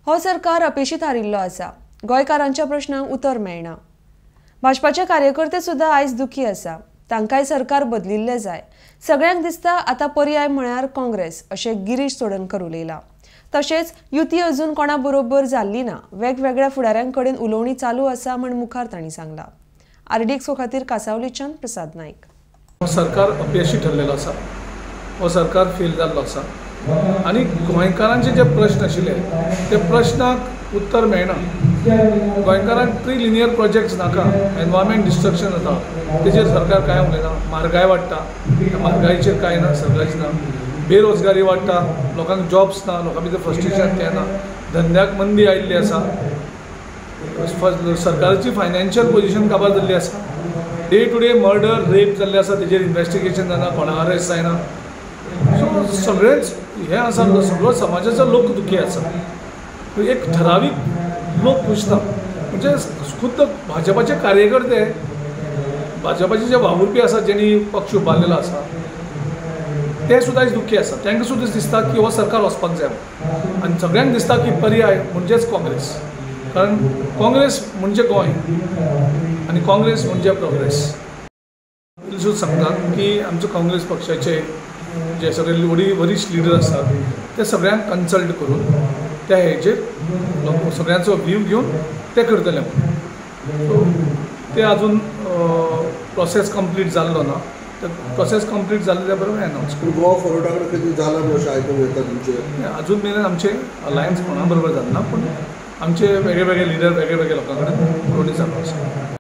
हो सरकार अपेशी थारिल्लो आसा. गोंयकारांच्या प्रश्नांक उतर मेळना. भाजपाचे कार्यकर्ते सुद्धा आयज दुखी आसा. तांकांय सरकार बदलिल्लें जाय. सगळ्यांक दिसता आतां पर्याय म्हळ्यार काँग्रेस, अशें गिरीश चोडणकर उलयला. तशेंच युती अजून कोणा बरोबर जाल्ली ना. वेगवेगळ्या फुडाऱ्यां कडेन उलोवणी चालू आसा म्हण मुखार तांणी सांगला. आरडीएक्स खातीर कासावलीच्यान प्रसाद नायक. सरकार अपयशी ठरलेलो आसा, हो सरकार फेल जाल्लो आसा आनी गोंयकारांचे जे प्रश्न आशिल्ले ते प्रश्नाक उत्तर मेळना. गोंयकारांक ट्री लिनियर प्रोजेक्ट्स नाका, एनवायरमेंट डिस्ट्रक्शन जाता तेजेर सरकार कांय उलयना. म्हारगाय वाडटा, म्हारगायेचेर कांय ना, सरकाराचेर ना. बेरोजगारी वाडटा, लोकांक जॉब्स ना, लोकां भितर फ्रस्ट्रेशन तें ना, धंद्याक मंदी आयिल्ली आसा, सरकाराची फायनान्शियल पोजिशन काबार जाल्ली आसा, day to day murder rape जाल्ले आसा तेजेर इन्वेस्टिगेशन जायना, कोणाक अरेस्ट जायना. सो सगळेंच हें आसा, सगळो समाजाचो लोक दुखी आसा. एक ठरावीक लोक खूश ना, म्हणजे खुद्द भाजपाचे कार्यकर्ते, भाजपाचे जे वावुरपी आसा जेणी पक्ष उबारलेलो आसा ते सुद्दां आयज दुखी आसा. तांकां सुद्दां दिसता की हो सरकार वचपाक जाय आनी सगळ्यांक दिसता की पर्याय म्हणजेच काँग्रेस, कारण काँग्रेस म्हणजे गोंय आनी काँग्रेस म्हणजे प्रोग्रेस. सुद्दां सांगता की आमचे काँग्रेस पक्षाचे जे सगळे वरिश्ठ लिडर आसात ते सगळ्यांक कन्सल्ट करून त्या हेजेर सगळ्यांचो व्यू घेवन ते करतले म्हणून. सो ते अजून प्रोसेस कंप्लीट जाल्लो ना, तर प्रोसेस कंप्लीट जाल्ले त्या बरोबर अनावन्स. गोवा फॉरवर्डा कडेन कितें जालां अशें आयकूंक येता तुमचें? अजून मेरेन आमचे अलायन्स कोणा बरोबर जालें ना, पूण आमचे वेगळे वेगळे लिडर वेगळे वेगळे लोकां कडेन उलोवणी चालू आसा.